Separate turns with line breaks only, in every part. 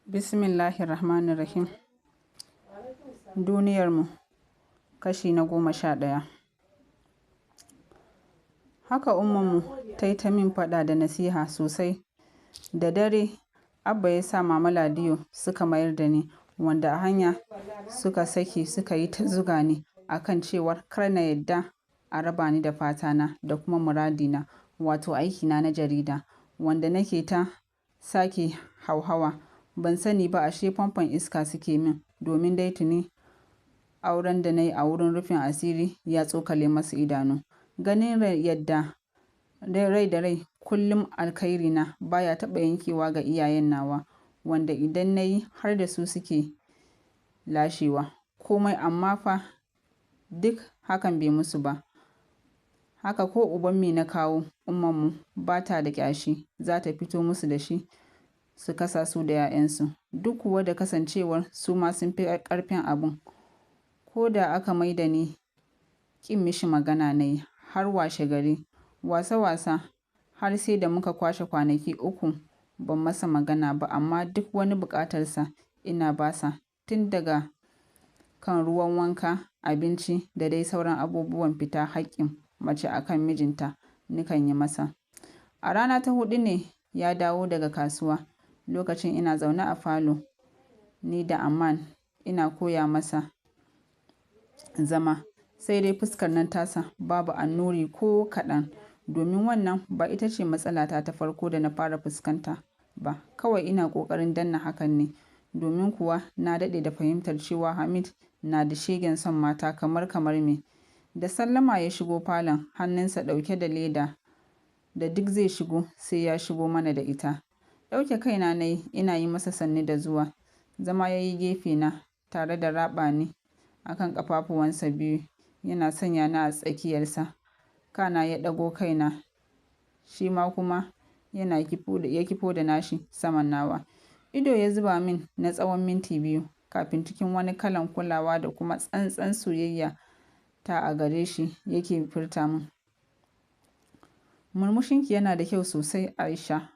Bismillahirrahmanirrahim. Duniyarmu kashi na 11. Haka ummanmu ta yi ta min faɗa da nasiha sosai. Da dare, Abba ya sa Mama Ladiyo suka mayar da ni, wanda a hanya suka sake suka yi ta zuga ni a kan cewar kar na yadda a raba ni da fatana da kuma muradina, wato aikina na jarida, wanda nake ta sake hauhawa. Ban sani ba ashe famfon iska suke min, domin dai tuni auren da na yi a wurin rufin asiri ya tsokale masu idanu. Ganin yadda rai da rai kullum alkhairina baya taɓa yankewa ga iyayen nawa, wanda idan na yi har da su suke lashewa komai, amma fa duk hakan bai musu ba. Haka ko uban me na kawo, ummanmu ba ta da ƙyashi, za ta fito musu da shi su kasa su da 'ya'yansu. Duk kuwa da kasancewar su ma sun fi ƙarfin abun. Ko da aka maida ni, ƙin mishi magana na yi har washegari. Wasa-wasa har sai da muka kwashe kwanaki 3 ban masa magana ba, amma duk wani buƙatarsa ina basa, tun daga kan ruwan wanka, abinci da dai sauran abubuwan fita haƙƙin mace a kan mijinta nakan yi masa. A rana ta 4 ne ya dawo daga kasuwa. Lokacin ina zaune a falo ni da Aman ina koya masa zama, sai dai fuskar nan tasa babu annuri ko kaɗan, domin wannan ba ita ce matsalata ta farko da na fara fuskanta ba, kawai ina ƙoƙarin danne hakan ne, domin kuwa na daɗe da fahimtar cewa Hamid na da shegen son mata kamar me. Da sallama ya shigo falon, hannunsa ɗauke da leda da duk zai shigo sai ya shigo mana da ita. Ɗauke kaina na yi ina yi masa sannu da zuwa. Zama ya yi gefena tare da raɓa ni a kan ƙafafuwansa biyu, yana sanya ni a tsakiyarsa. Kana ya ɗago kaina, shi ma kuma yana ya kifo da nashi saman nawa. Ido ya zuba min na tsawon minti 2 kafin cikin wani kalan kulawa da kuma tsantsan soyayya ta a gare shi yake furta min: "Murmushinki yana da kyau sosai, Aisha."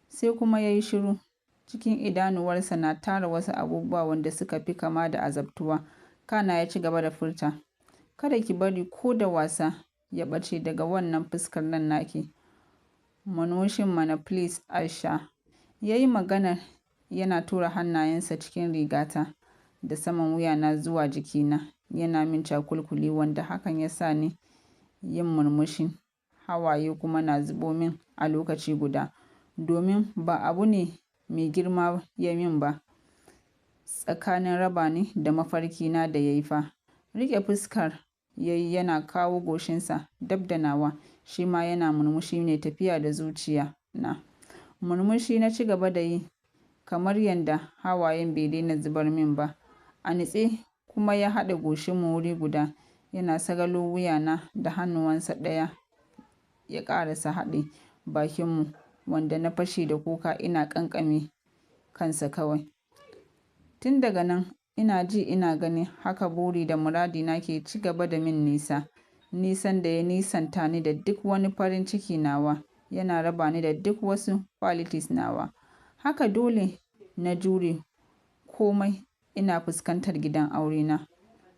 Sai kuma ya yi shiru, cikin idanuwarsa na tara wasu abubuwa wanda suka fi kama da azabtuwa. Kana ya ci gaba da furta: "Kada ki bari ko da wasa ya ɓace daga wannan fuskar nan naki. Murmushin mana please, Aisha." Ya yi maganar yana tura hannayensa cikin rigata da saman wuyana zuwa jikina, yana min cakulkuli, wanda hakan ya sa ni yin murmushin, hawaye kuma na zubo min a lokaci guda, domin ba abu ne mai girma ya min ba, tsakanin raba ni da mafarkina da ya yi fa. Riƙe fuskar ya yi yana kawo goshinsa dab da nawa, shi ma yana murmushi mai tafiya da zuciya na. Murmushi na ci gaba da yi kamar yadda hawayen bai daina zubar min ba. A nitse kuma ya haɗe goshinmu wuri guda, yana sagalo wuyana da hannuwansa ɗaya ya ƙarasa haɗe bakinmu, wanda na fashe da kuka ina ƙanƙame kansa kawai. Tun daga nan ina ji ina gani haka buri da muradina ke ci gaba da min nisa, nisan da ya nisanta ni da duk wani farin ciki nawa, yana raba ni da duk wasu qualities nawa. Haka dole na jure komai ina fuskantar gidan aurena.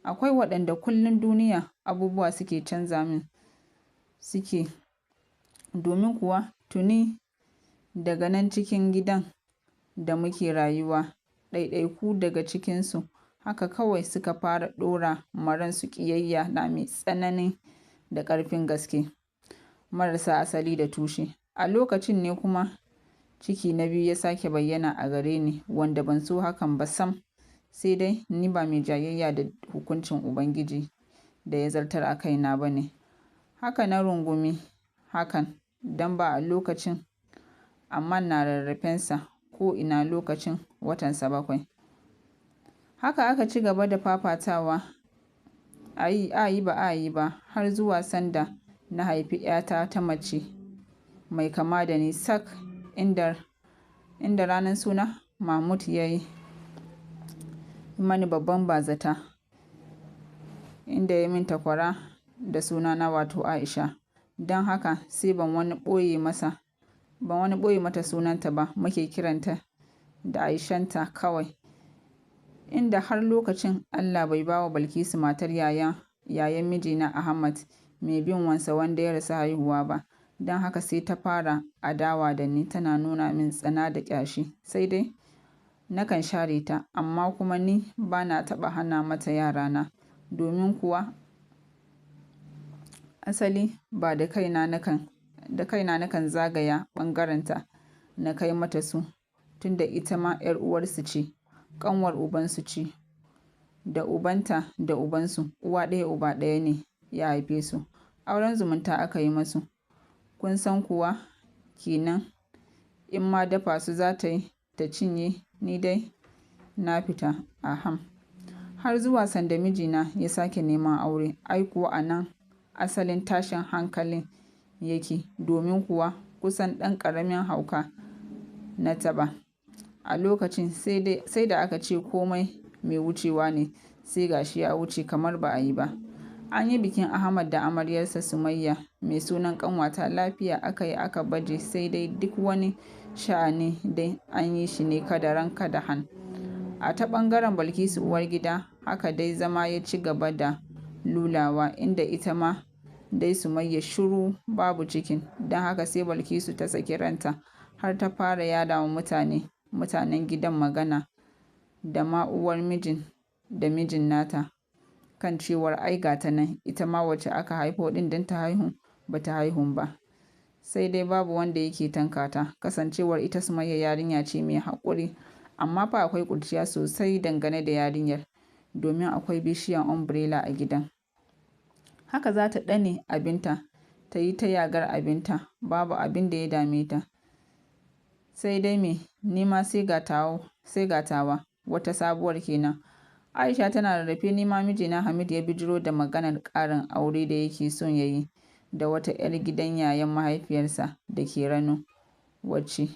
Akwai waɗanda kullum duniya abubuwa suke canza min suke, domin kuwa tuni daga nan cikin gidan da muke rayuwa, ɗaiɗaiku daga cikinsu haka kawai suka fara ɗora ma ransu ƙiyayya na mai tsanani da ƙarfin gaske, marasa asali da tushe. A lokacin ne kuma ciki na biyu ya sake bayyana a gare ni, wanda ban so hakan ba sam, sai dai ni ba mai jayayya da hukuncin Ubangiji da ya zartar a kaina ba ne. Haka na rungumi hakan, don ba a lokacin Amman na rarrafensa ko ina lokacin watansa 7. Haka aka ci gaba da fafatawa, a yi ba a yi ba, har zuwa sanda na haifi 'yata ta mace mai kama da ni sak, inda ranar suna Mahmud ya yi mani babban bazata, inda ya min takwara da sunana, wato Aisha. Don haka sai ban wani ɓoye mata sunanta ba, muke kiranta da Aishanta kawai. Inda har lokacin Allah bai bawa Bilkisu matar yayan mijina Ahmad mai bin wansa wanda ya rasa haihuwa ba. Don haka sai ta fara adawa da ni, tana nuna min tsana da ƙyashi. Sai dai nakan share ta, amma kuma ni ba na taɓa hana mata yarana. Domin kuwa asali ba da kaina nakan zagaya ɓangarenta na kai mata su, tunda ita ma 'yar uwarsu ce, ƙanwar ubansu ce, da ubanta da ubansu uwa ɗaya uba ɗaya ne ya haife su. Auren zumunta aka yi masu. Kun san kuwa kenan in ma dafa su za ta yi ta cinye, ni dai na fita aham. Har zuwa sanda mijina ya sake neman aure, ai kuwa a nan asalin tashin hankalin yake, domin kuwa kusan ɗan ƙaramin hauka na taɓa. A lokacin sai da aka ce komai mai wucewa ne, sai gashi ya wuce kamar ba a yi ba. An yi bikin Ahmad da amaryarsa Sumayya mai sunan ƙanwata lafiya aka yi aka baje, sai dai duk wani sha'ani dai an yi shi ne kadaran kadahan. A ta ɓangaren Bilkisu uwar gida, haka dai zama ya ci gaba da lulawa, inda ita ma dai Sumayya shiru babu cikin. Don haka sai Bilkisu ta saki ranta har ta fara yaɗa wa mutanen gidan magana da ma uwar mijin da mijin nata kan cewar ai ga ta nan ita ma wacce aka haifo ɗin don ta haihu ba ta haihun ba. Sai dai babu wanda yake tanka ta, kasancewar ita Sumayya yarinya ce mai haƙuri, amma fa akwai ƙurciya sosai dangane da yarinyar, domin akwai bishiyar umbrella a gidan. Haka za ta ɗane abinta, ta yi ta yagar abinta, babu abin da ya dame ta. Sai dai me, ni ma sai ga tawa wata sabuwar kenan. Aisha tana rarrafe, ni ma mijina Hamid ya bijiro da maganar ƙarin aure da yake son ya yi da wata 'yar gidan yayan mahaifiyarsa da ke Rano, wacce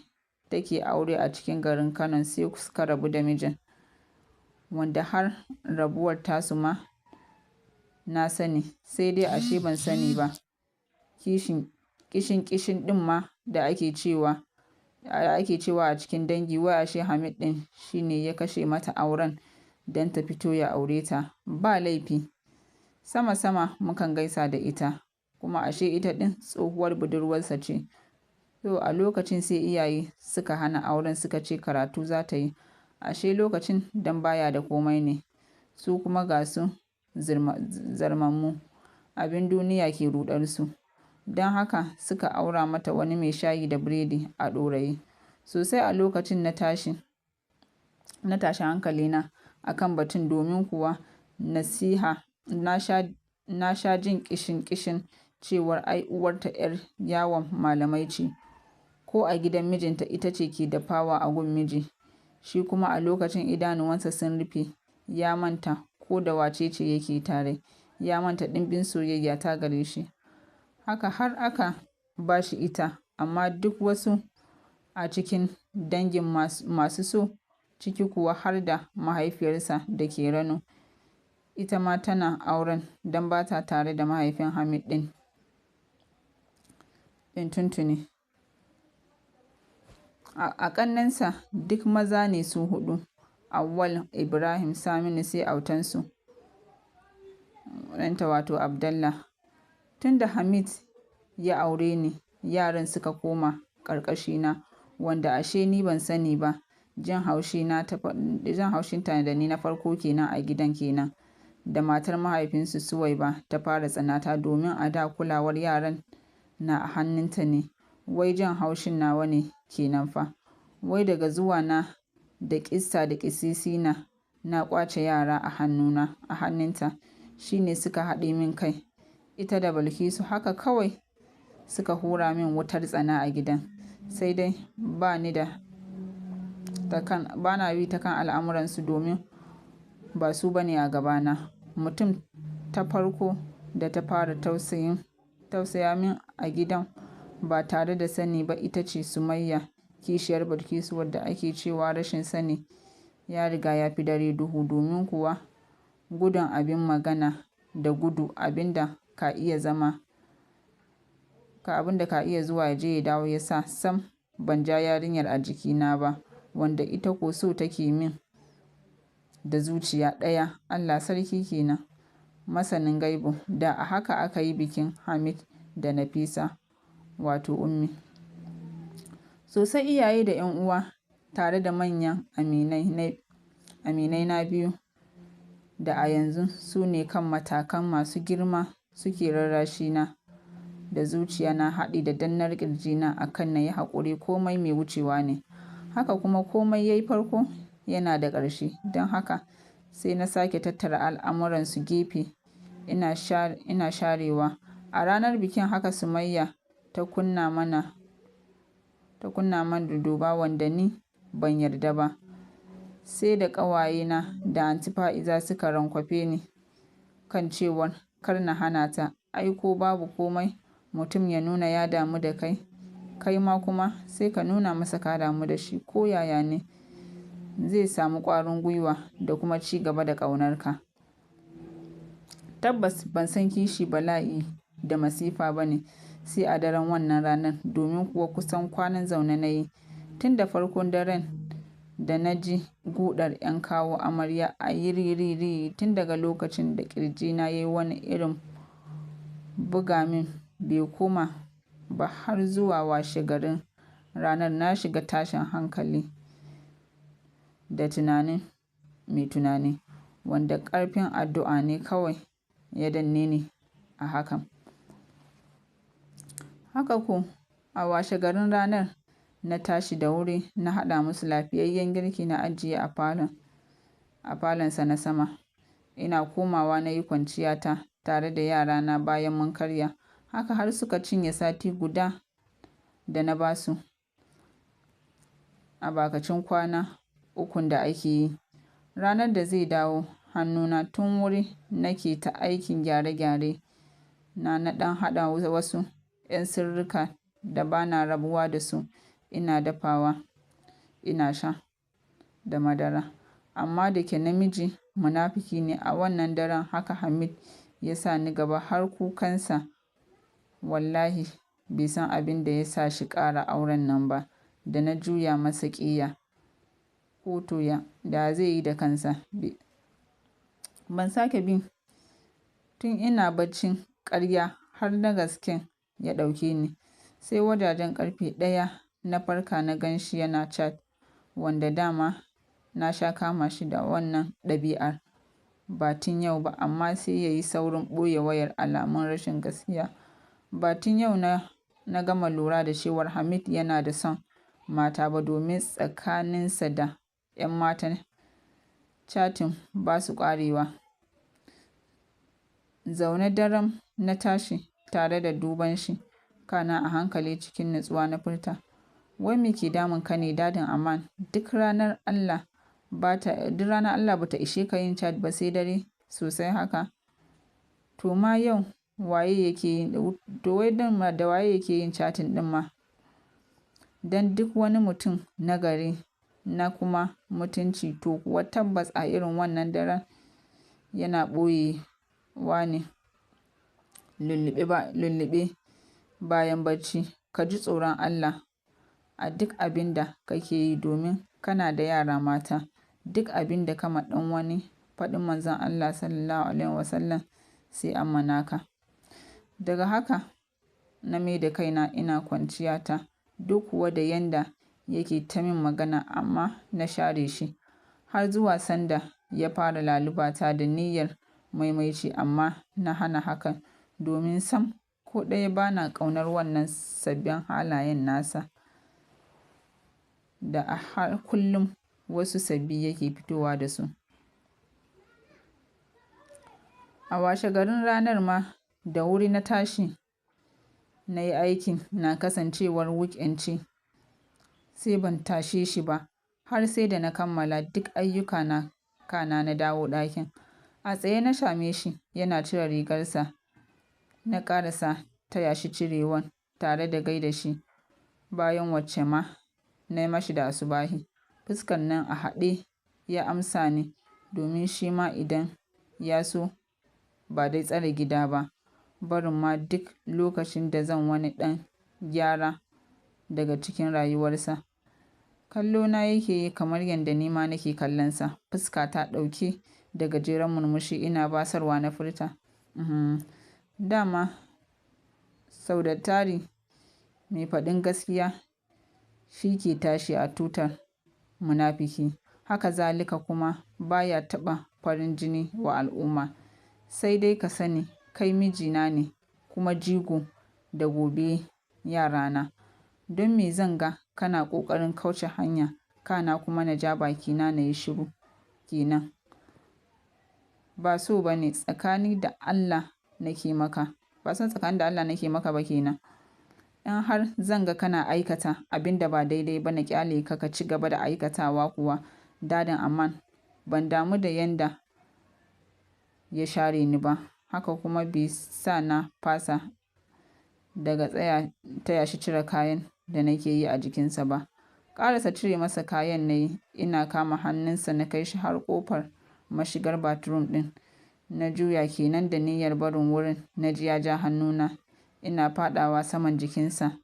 take aure a cikin garin Kano sai suka rabu da mijin, wanda har rabuwar tasu ma na sani, sai dai ashe ban sani ba. Kishin kishin ɗin ma da ake cewa a cikin dangi, wai ashe Hamid ɗin shi ne ya kashe mata auren don ta fito ya aure ta, ba laifi. Sama-sama mukan gaisa da ita, kuma ashe ita ɗin tsohuwar budurwarsa ce. To a lokacin sai iyaye suka hana auren, suka ce karatu za ta yi. Ashe lokacin don baya da komai ne. Su kuma ga su zarmammu, abin duniya ke ruɗarsu. Don haka suka aura mata wani mai shayi da biredi a Ɗorayi. Sosai a lokacin na tashi hankalina a kan batun, domin kuwa na sha jin kishin-kishin cewar ai uwarta 'yar yawon malamai ce. Ko a gidan mijinta ita ce ke dafawa a gun miji. Shi kuma a lokacin idanuwansa sun rufe, ya manta ko da wace ce yake tare, ya manta ɗimbin soyayya ta gare shi. Haka har aka ba shi ita, amma duk wasu a cikin dangin masu so, ciki kuwa har da mahaifiyarsa da ke Rano. Ita ma tana auren don ba ta tare da mahaifin Hamid ɗin tuntuni. A ƙannensa duk maza ne su 4, Auwal, Ibrahim, Saminu sai autansu ɗanta wato Abdallah. Tun da Hamid ya aure ni, yaran suka koma ƙarƙashina, wanda ashe ni ban sani ba. Jin haushinta da ni na farko kenan a gidan kenan, da matar mahaifinsu Suwaiba ta fara tsanata, domin a da kulawar yaran na a hannunta ne. Wai jin haushin nawa ne kenan fa. Wai daga zuwa na da ƙissa da ƙisisina na ƙwace yara a hannunta, shi ne suka haɗe min kai. Ita da Bilkisu haka kawai suka hura min wutar tsana a gidan. Sai dai ba na bi ta kan al'amuransu domin ba su ba ne a gabana. Mutum ta farko da ta fara tausaya min a gidan ba tare da sani ba ita ce Sumayya, kishiyar Bilkisu, wadda ake cewa rashin sani ya riga ya fi dare duhu, domin kuwa gudun abin magana da gudu abin da ka iya zuwa ya je ya dawo ya sa sam ban ja yarinyar a jikina ba. wanda ita ko so take min da zuciya ɗaya. Allah sarki kenan, masanin gaibu. Da a haka aka yi bikin Hamid da Nafisa, wato Ummi. Sosai iyaye da 'yan uwa tare da manyan aminai na biyu da a yanzu su ne kan matakan masu girma suke rarrashi na da zuciya na haɗi da dannar ƙirjina a kan na yi haƙuri, komai mai wucewa ne. Haka kuma komai ya yi farko yana da ƙarshe. Don haka sai na sake tattara al'amuransu gefe ina sharewa. A ranar bikin haka Sumayya ta kunna mana duba, wanda ni ban yarda ba. Sai da ƙawayena da Anty Fa'iza suka rankwafe ni kan cewar kar na hana ta. Ai ko babu komai mutum ya nuna ya damu da kai, kai ma kuma sai ka nuna masa ka damu da shi, ko yaya ne zai samu ƙwarin gwiwa da kuma ci gaba da ƙaunarka. Tabbas ban san kishi bala'i da masifa ba ne sai a daren wannan ranar, domin kuwa kusan kwanan zaune na yi. Tun da farkon daren da na ji gudar 'yan kawo amarya a yiririri, tun daga lokacin da ƙirjina ya yi wani irin buga min bai koma ba har zuwa washe garin ranar, na shiga tashin hankali da tunanin mai tunani, wanda ƙarfin addu'a ne kawai ya danne ni a hakan. Haka ko a washe garin ranar na tashi da wuri na haɗa musu lafiyayyen girki na ajiye a falonsa na sama. Ina komawa na yi kwanciyata tare da yarana bayan mun karya. Haka har suka cinye sati guda da na basu a bakacin kwana ukun da ake yi. Ranar da zai dawo hannuna tun wuri nake ta aikin gyare-gyare na ɗan haɗa wasu 'yan sirrika da bana rabuwa da su, ina dafawa ina sha da madara. Amma da ke namiji munafiki ne, a wannan daren haka Hamid ya sa ni gaba har kukansa, wallahi bai san abin da ya sa shi ƙara auren nan ba da na juya masa ƙeya, ko to ya da zai yi da kansa. Ban sake bin tun ina baccin ƙarya har na gasken ya ɗauke ni. Sai wajajen ƙarfe 1 na farka na gan shi yana chat, wanda dama na sha kama shi da wannan ɗabi'ar ba tun yau ba, amma sai ya yi saurin ɓoye wayar alamun rashin gaskiya. Ba tun yau na gama lura da cewar Hamid yana da son mata ba, domin tsakaninsa da 'yan mata chatting ba su ƙarewa. Zaune daram na tashi tare da duban shi, kana a hankali cikin nutsuwa na furta, "Wai me ke damun ka ne, Dadin Aman? Duk ranar Allah bata ishe ka yin chat ba sai dare sosai haka. To ma yau waye yake yin, to wai da waye yake yin chatting ɗin ma? Dan duk wani mutum na gari na kuma mutunci to kuwa tabbas a irin wannan daren yana ɓoyewa ne lulluɓe bayan bacci. Ka ji tsoron Allah a duk abin da kake yi, domin kana da yara mata. Duk abin da ka ma ɗan wani, faɗin Manzon Allah Sallallahu Alaihi Wasallam sai an ma naka." Daga haka na mai da kaina ina kwanciyata, duk kuwa da yanda yake ta min magana, amma na share shi. Har zuwa sanda ya fara lalubata da niyyar maimaici, amma na hana hakan domin sam ko ɗaya bana ƙaunar wannan sabbin halayen nasa da a har kullum wasu sabbi yake fitowa da su. A washe garin ranar ma da wuri na tashi na yi aikin na, kasancewar weekend ce, sai ban tashe shi ba har sai da na kammala duk ayyukana kana na dawo ɗakin. A tsaye na same shi yana cire rigarsa, na ƙarasa taya shi cirewan tare da gaida shi bayan wacce ma na yi mashi da asubahi. Fuskar nan a haɗe ya amsa ni, domin shi ma idan ya so ba dai tsare gida ba, barin ma duk lokacin da zan wani ɗan gyara daga cikin rayuwarsa. Kallo na yake yi kamar yadda ni ma nake kallonsa. Fuska ta ɗauke da gajeren murmushi ina basarwa na furta, "Dama sau da tari mai faɗin gaskiya shi ke tashi a tutar munafiki. Haka zalika kuma baya taɓa farin jini wa al'umma. Sai dai ka sani, kai mijina ne kuma jigo da goben yarana. Don me zan ga kana ƙoƙarin kauce hanya, kana kuma na ja bakina na yi shiru kenan? Ba so ba ne tsakani da Allah nake maka, ba son tsakani da Allah nake maka ba kenan. In har zan ga kana aikata abin da ba daidai ba na kyale ka ka ci gaba da aikatawa kuwa, Dadin Aman ban damu da yanda ya share ni ba. Haka kuma bai sa na fasa daga tsaya taya shi cire kayan da nake yi a jikinsa ba. Ƙarasa cire masa kayan na yi, ina kama hannunsa na kai shi har ƙofar mashigar bathroom ɗin. Na juya kenan da niyyar barin wurin, na ji ya ja hannuna. Ina faɗawa saman jikinsa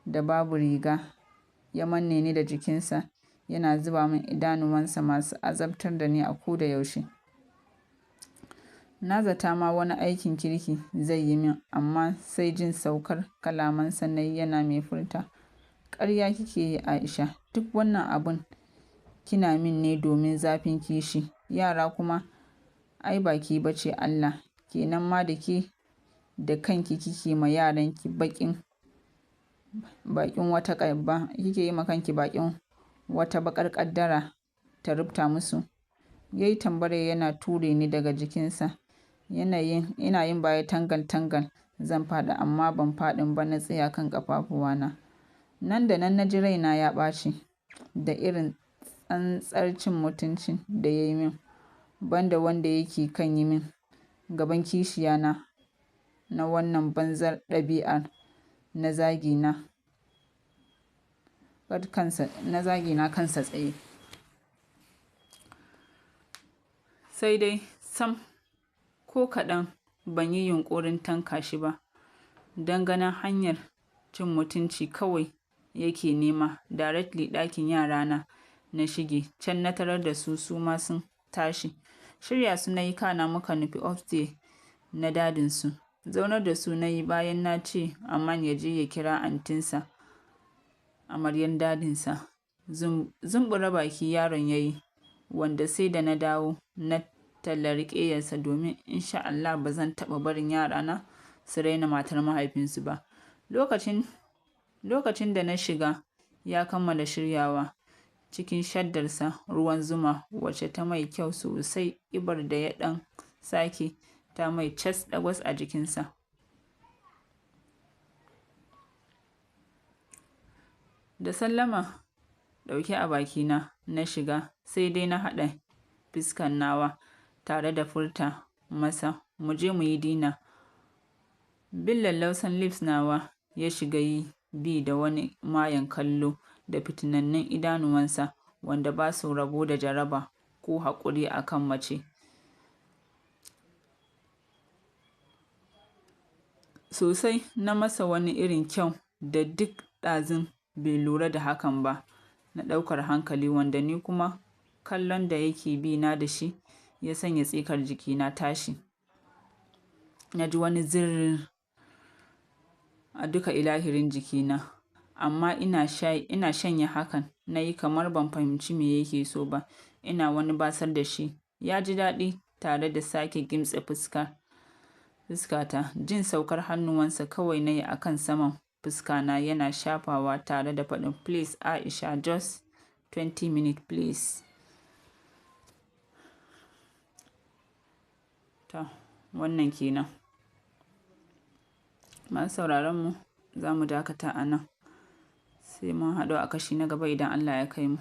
da babu riga. Ya manne ni da jikinsa yana zuba min idanuwansa masu azabtar da ni a koda yaushe. Na zata ma wani aikin kirki zai yi min, amma sai jin saukar kalamansa na yi yana mai furta, 'Ƙarya kike yi, Aisha, duk wannan abun kina min ne domin zafin kishi. Yara kuma ai ba ke bace Allah. Kenan ma da ke da kanki kike ma yaranki baƙin wata kike yi ma kanki baƙin wata baƙar ƙaddara ta rubuta musu?' Yayi tambayar yana ture ni daga jikinsa. Ina yin baya tangal tangal zan faɗi, amma ban faɗin ba, na tsaya kan ƙafafuwana. Nan da nan na ji raina ya ɓaci da irin tsantsar cin mutuncin da ya yi min, banda wanda yake kan yi min gaban kishiyana na wannan banzar ɗabi'ar na zagi na kansa tsaye. Sai dai sam, ko kaɗan ban yi yunƙurin tanka shi ba, don ganin hanyar cin mutunci kawai yake nema. Directly ɗakin yarana na shige. Can na tarar da su, su ma sun tashi. Shirya su na yi, kana muka nufi upstairs na dadinsu. Zaunar da su na yi bayan na ce Aman ya je ya kira antinsa, amaryar dadinsa. Zumbura baki yaron ya yi, wanda sai da na dawo na tallari ƙeyarsa, domin insha Allah ba zan taɓa barin yarana su raina matar mahaifinsu ba. Lokacin da na shiga ya kammala shiryawa cikin shaddarsa ruwan zuma wacce ta mai kyau sosai. Ƙibar da ya ɗan sake ta mai cas ɗagwas a jikinsa. Da sallama ɗauke a bakina na shiga, sai dai na haɗa fiskan nawa tare da furta masa, "Mu je mu yi dinner." Bin lallausan lips nawa ya shiga yi bi da wani mayen kallo da fitinannun idanuwansa wanda ba su rabo da jaraba ko haƙuri a kan mace. Sosai na masa wani irin kyau da duk ɗazun bai lura da hakan ba na ɗaukar hankali, wanda ni kuma kallon da yake bi na da shi ya sanya tsikar jikina tashi. Na ji wani zirr a duka ilahirin jikina, amma ina shanye hakan, na yi kamar ban fahimci me yake so ba. Ina wani basar da shi ya ji daɗi tare da sake gimtse fuskata. Jin saukar hannuwansa kawai na yi a kan saman fuskana yana shafawa tare da faɗin, "Please Aisha, just 20 minutes, please." To, wannan kenan. Masu sauraron mu, za mu dakata a nan. Sai mun haɗu a kashi na gaba idan Allah ya kai mu.